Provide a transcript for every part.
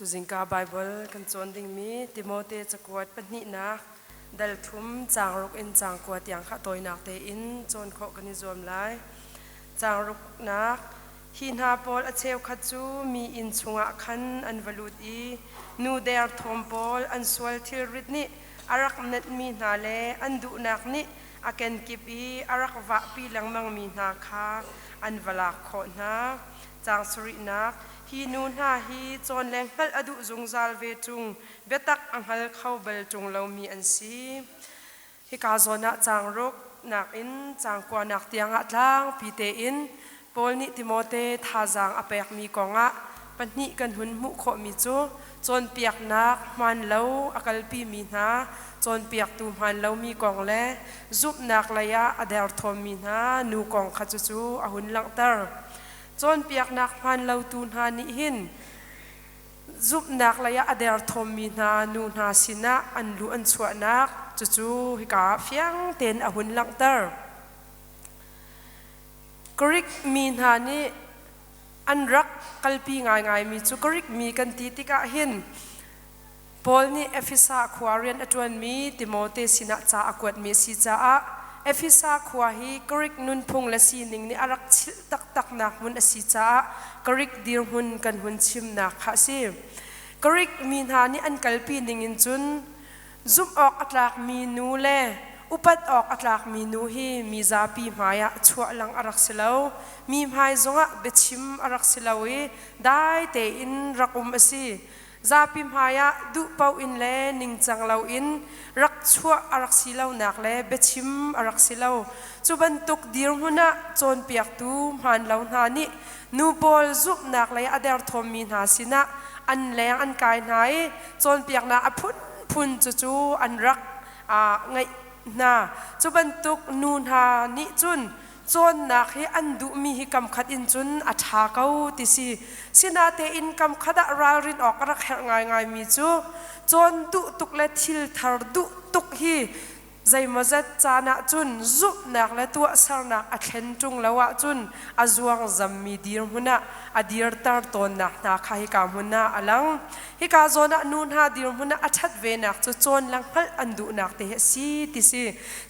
Tuzingka Baibal kan cawn dingmi Timote cakuat pahnihnak dal thum caang ruk in caang kua tiang kha tawinak tein cawn khawh kan i zuam lai. Caang ruknak Hi hna pawl a cheukhat cu mi inn chungah khan an va lut i nu derthawm pawl an sual thilrit nih a rak nenhmi hna le an duhnak nih a kenkip i a rak vahpi lengmangmi hna kha an va lak khawh hna. Caang sarihnak Hi nu hna hi cawn le hngalh a duh zungzal ve ṭung, biatak a hngal kho bal ṭung lomi an si. Hika zawn ah caang ruk nakin caang kuanak tiangah tlangpi tein Paul nih Timote thazaang a pekmi kongah pahnih kan hun hmuh khawhmi cu cawnpiaknak hmaan lo a kalpimi hna, cawnpiaktu hmaan lomi kong le zumhnak lei ah a derthawmmi hna nu kong kha cucu a hun langhter. Cawnpiaknak hmaan lotu hna nih hin zumhnak lei ah a derthawmmi hna nu hna sinah an luh an chuahnak cucu hika ah fiang tein a hun langhter. Greek mi hna nih an rak kalpi ngaingaimi cu Greek mi kan ti tikah hin Paul nih Efesa khua rian a ṭuanmi Timote sinah ca a kuatmi a si caah Efesa khua hi Greek nunphung le sining nih a rak chilh taktaknak hmun a si caah Greek dirhmun kan hun chimnak kha a si. Greek mi hna nih an kalpi ningin cun zumh awk a tlakmi nu le upat awk a tlakmi nu hi mi zapi hmaiah chuah lang a rak si lo. Mi hmai zongah biachim a rak si lo i dai tein rak um a si. Zapi hmaiah duh paoh in le ningcang loin rak chuah a rak si lonak le biachim a rak si lo. Cu bantuk dirhmun ah cawnpiaktu hmaan lo hna nih nu pawl zumhnak lei a derthawmmi hna sinah an leng an kai hna i cawnpiaknak a phunphun cucu an rak ngeih hna. Cu bantuk nu hna nih cun cawnnak hi an duhmi hi kamkhat in cun a ṭha ko ti si. Sinatein kamkhat ah ralrin awk a rak herh ngaingaimi cu cawn duh tuk le thil thar duh tuk hi zeimawzat caan ah cun zumhnak le tuahsernak a thlen ṭung lo ahcun a zuangzammi dirhmun ah a dirter tawnnak hna kha hika hmun ah a lang. Hika zawn ah nu hna dirhmun ah a ṭhat venak cu cawn le hngalh an duhnak te hi a si ti si.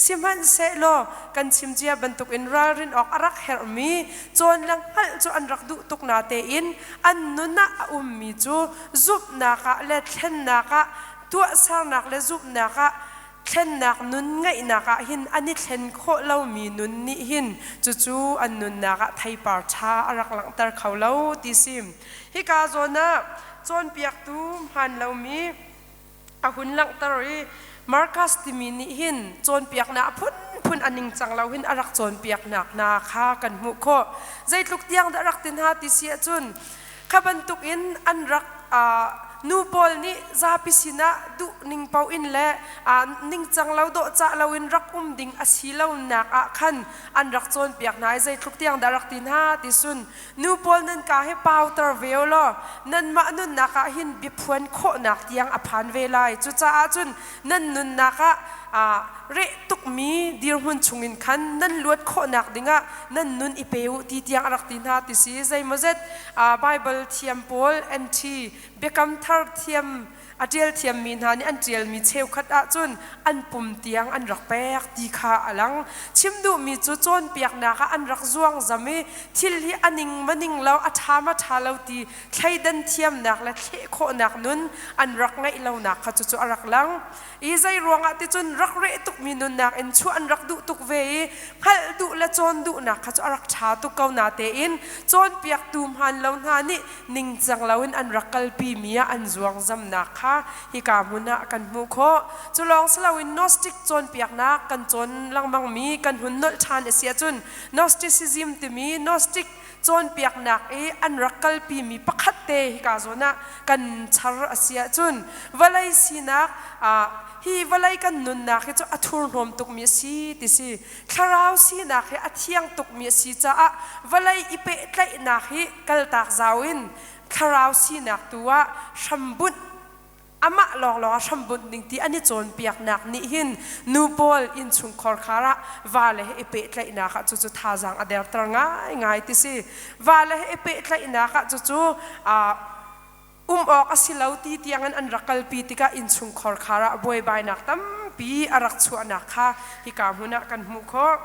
Sihmanhsehlaw kan chim cia bantukin ralrin awk a rak herhmi cawn le hngalh cu an rak duh tuk natein an nun ah a ummi cu zumhnak ah le thlennak ah tuahsernak le zumhnak ah thlennak nun ngeihnak ah hin an i thlen khawh lomi nun nih hin cucu an nunnak ah theipar ṭha a rak langhter kho lo ti si. Hika zawn ah cawnpiaktu hmaan lomi a hun langhter i Marcus timi nih hin cawnpiaknak a phunphun a ningcang lo hin a rak cawnpiaknak hna kha kan hmuh khawh. Zeitluk tiang dah rak ti hna ti si ahcun kha bantukin an rak nu pawl nih zapi sinah duh ning paoh in le ningcang lo dawhcah loin rak um ding a si lonak ah khan an rak cawnpiak hna i zeitluk tiang dah rak ti hna ti sun nu pawl nan ka hi pauter ve u law nanmah nunnak ah hin biaphuan khawhnak tiang a phan ve lai. Cucaah cun nan nunnak ah reh tukmi dirhmun chungin khan nan luat khawhnak dingah nan nun i pe u ti tiang a rak ti hna ti si. Zeimawzet Baibal thiam pawl NT Biakam Thar thiam a ṭial thiammi hna nih an ṭialmi cheukhat ahcun an pum tiang an rak pek ti kha a lang. Chim duhmi cu cawnpiaknak ah an rak zuangzam i thil hi a ning ma ning lo, a ṭha ma ṭha lo ti thleidan thiamnak le thleh khawhnak nun an rak ngeih lonak kha cucu a rak lang. I zei ruangah ticun rak reh tukmi nunnak in chuah an rak duh tuk ve i hngalh duh le cawn duhnak kha cu a rak ṭha tuk ko natein cawnpiaktu hmaan lo hna nih ningcang loin an rak kalpi mi ah an zuangzamnak kha hika hmun ah kan hmuh khawh. Cu lawng si loin Gnostic cawnpiaknak kan cawn lengmangmi kan hun nolh ṭhan a si ahcun Gnosticism timi Gnostic cawnpiaknak i an rak kalpimi pakhat te hika zawn ah kan char a si ahcun vawlei sinak hi vawlei kan nunnak hi cu a thurhnawm tukmi a si ti si. Thlarau sinak hi a thiang tukmi a si caah vawlei i pehtlaihnak hi kaltak zau in thlarau sinak tu ah hrambunh amah lawnglawng ah hrambunh ding ti an i cawnpiaknak nih hin nu pawl innchungkhar khar ah vale he i pehtlaihnak ah cucu thazaang a derter ngaingai ti si. Vale he i pehtlaihnak ah cucu. Um awk a si lo ti tiangin an rak kalpi tikah innchungkhar khar ah buaibainak tampi a rak chuahnak kha hika hmun ah kan hmuh khawh.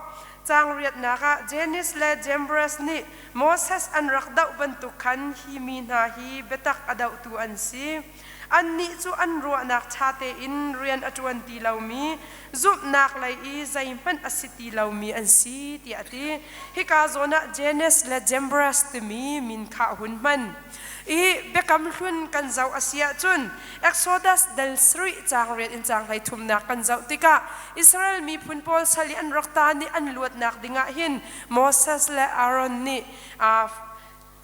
Caang riatnak ah Janice le Jambres nih Moses an rak doh bantuk khan hi mi hna hi biatak a dohtu an si. Annih cu an ruahnak ṭha tein rian a ṭuan ti lomi, zumhnak lei i zeihmanh a si ti lomi an si tiah a ti. Hika zawn ah Jannes le Jambres timi min kha a hun hman. I Biakam Hlun kan zoh a si ahcun Exodus dal sarih caang riat in caang 33nak kan zoh tikah Israel miphun pawl sal i an rak taan i an luatnak dingah hin Moses le Aaron nih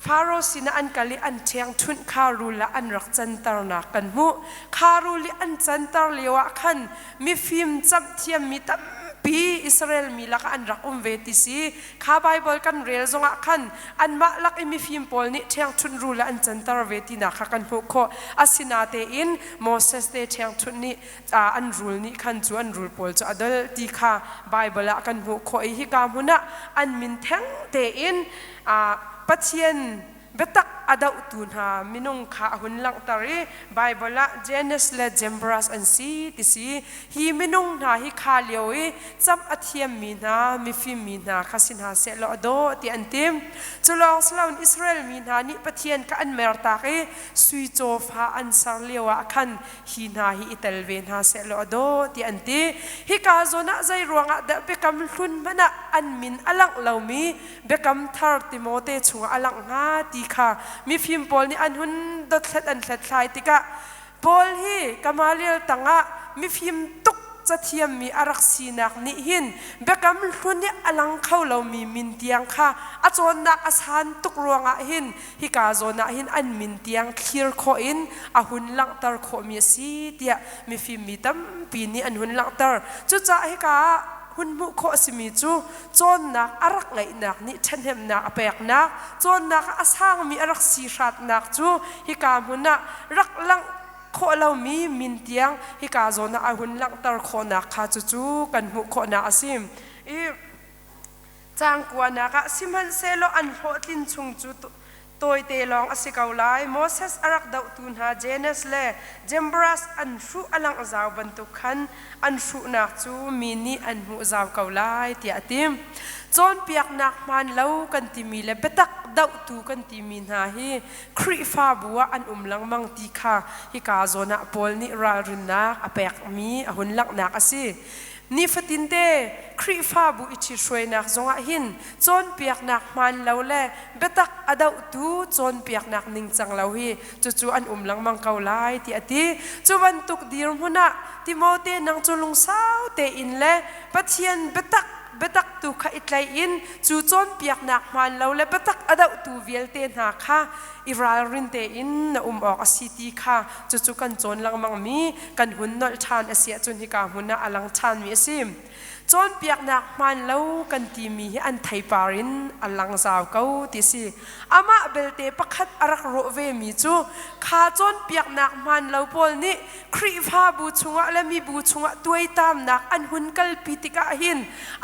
Faro sinah an kal i an ṭhiangṭhunh kha rul ah an rak canternak kan hmuh. Kha rul i an canter lioah khan mifim camhthiammi tampi Israel mi lakah an rak um ve ti si. Kha Baibal kan rel zongah khan anmah lak i mifim pawl nih ṭhiangṭhunh rul ah an canter ve tinak kha kan hmuh khawh. Asinatein Moses te ṭhiangṭhunh nih an rul nih khan cu an rul pawl cu a dol ti kha Baibal ah kan hmuh khawh i hika hmun ah an min theng tein Pathian biatak a dohtu hna minung kha a hun langhter i Baibal ah Jannes le Jambres an si ti si. Hi minung hna hi kha lio i camh a thiammi hna mifim mi hna kha si hna sehlaw a dawh ti an tim. Cu lawng si loin Israel mi hna nih Pathian kha an mertak i sui cawfa an ser lio ah khan hi hna hi i tel ve hna sehlaw a dawh ti an ti. Hika zawn ah zei ruangah dah biakam hlun hmanh ah an min a langh lomi biakam thar Timote chungah a langh hnga ti kha mifim pawl nih an hun dothlat an hlathlai tikah Paul hi Gamaliel tangah mifim tuk cathiammi a rak sinak nih hin biakam hlun i a lang kho lomi min tiang kha a cawnnak a san tuk ruangah hin hika zawn ah hin an min tiang thlir khawh in a hun langhter khawhmi a si tiah mifim mi tampi nih an hun langhter. Cucaah hika ah hun hmuh khawh a simi cu cawnnak a rak ngeihnak nih ṭhahnemnak a peknak, cawnnak ah a sangmi a rak si hratnak cu hika hmun ah rak langh khawh lomi min tiang hika zawn ah a hun langhter khawhnak kha cucu kan hmuh khawhnak a si. I caang kuanak ah sihmanhsehlaw an hlawhtlin chung cu tawite lawng a si ko lai. Moses a rak dohtu hna Jannes le Jambres an hruh a langh zau bantuk khan an hruhnak cu mi nih an hmuh zau ko lai tiah a ti. Cawnpiaknak hmaan lo kan timi le biatak dohtu kan timi hna hi Khrihfabu ah an um lengmang ti kha hika zawn ah Paul nih ralrinnak a pekmi a hun langhnak a si. Nifatinte Khrihfabu i ṭhithruainak zongah hin cawnpiaknak hmaan lo le biatak a dohtu cawnpiaknak ningcang lo hi cucu an um lengmang ko lai ti a ti. Cu bantuk dirhmun ah Timote nang cu lungsau tein le Pathian biatak biatak tu kha i tlaih in cu cawnpiaknak hmaan lo le biatak a dohtu vialte hna kha i ralrin tein na um awk a si ti kha cucu kan cawn lengmangmi kan hun nolh ṭhan a si ahcun hika hmun ah a lang ṭhanmi a si. Cawnpiaknak hmaan lo kan timi hi an theipar in a lang zau ko ti a si. Amah belte pakhat a rak rawh vemi cu kha cawnpiaknak hmaan lo pawl nih Khrihfabu chungah le mibu chungah tuaitamnak an hun kalpi tikah hin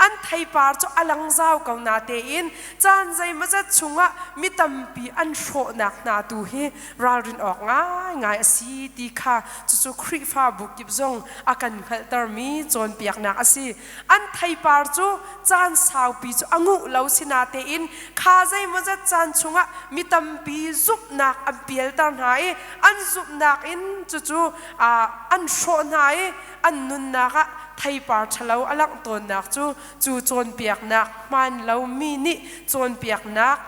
an theipar cu a lang zau ko natein caan zeimawzat chungah mi tampi an hrawhnak hna tu hi ralrin awk ngaingai a si ti kha cucu Khrihfabu kip zong a kan hngalhtermi cawnpiaknak a si. An theipar cu caan saupi cu a nguh lo sinatein kha zeimawzat caan chungah mi tampi zumhnak an pialter hna i an zumhnak in cucu an hrawh hna i an nunnak ah theipar ṭhalo a langh tawnnak cu cu cawnpiaknak hmaan lomi nih cawnpiaknak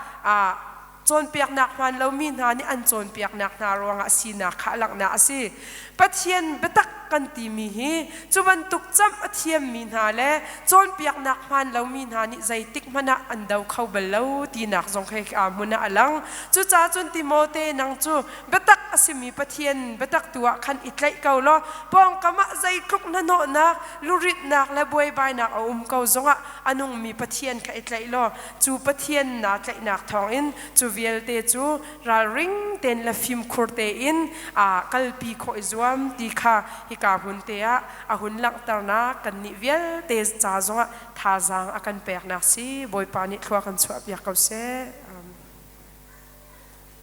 cawnpiaknak hmaan lomi hna nih an cawnpiaknak hna ruangah sinak kha a langhnak a si. Pathian biatak kan timi hi cu bantuk camh a thiammi hna le cawnpiaknak hmaan lomi hna nih zeitik hmanh ah an do kho bal lo tinak zong khi aa hmun ah a lang. Cucaah cun Timote nang cu biatak a simi Pathian biatak tu ah khan i tlaih ko law pawngkam ah zeitluk hnahnawhnak, luritnak le buaibainak a um ko zongah a nungmi Pathian kha i tlaih law cu Pathian naa tlaihnak thawngin cu vialte cu ralring tein le fimkhur tein aa kalpi khawh i zuam ti kha hika hmun te ah a hun langhternak kannih vialte ca zongah thazaang a kan peknak si. Bawipa nih thlua kan chuahpiak ko seh.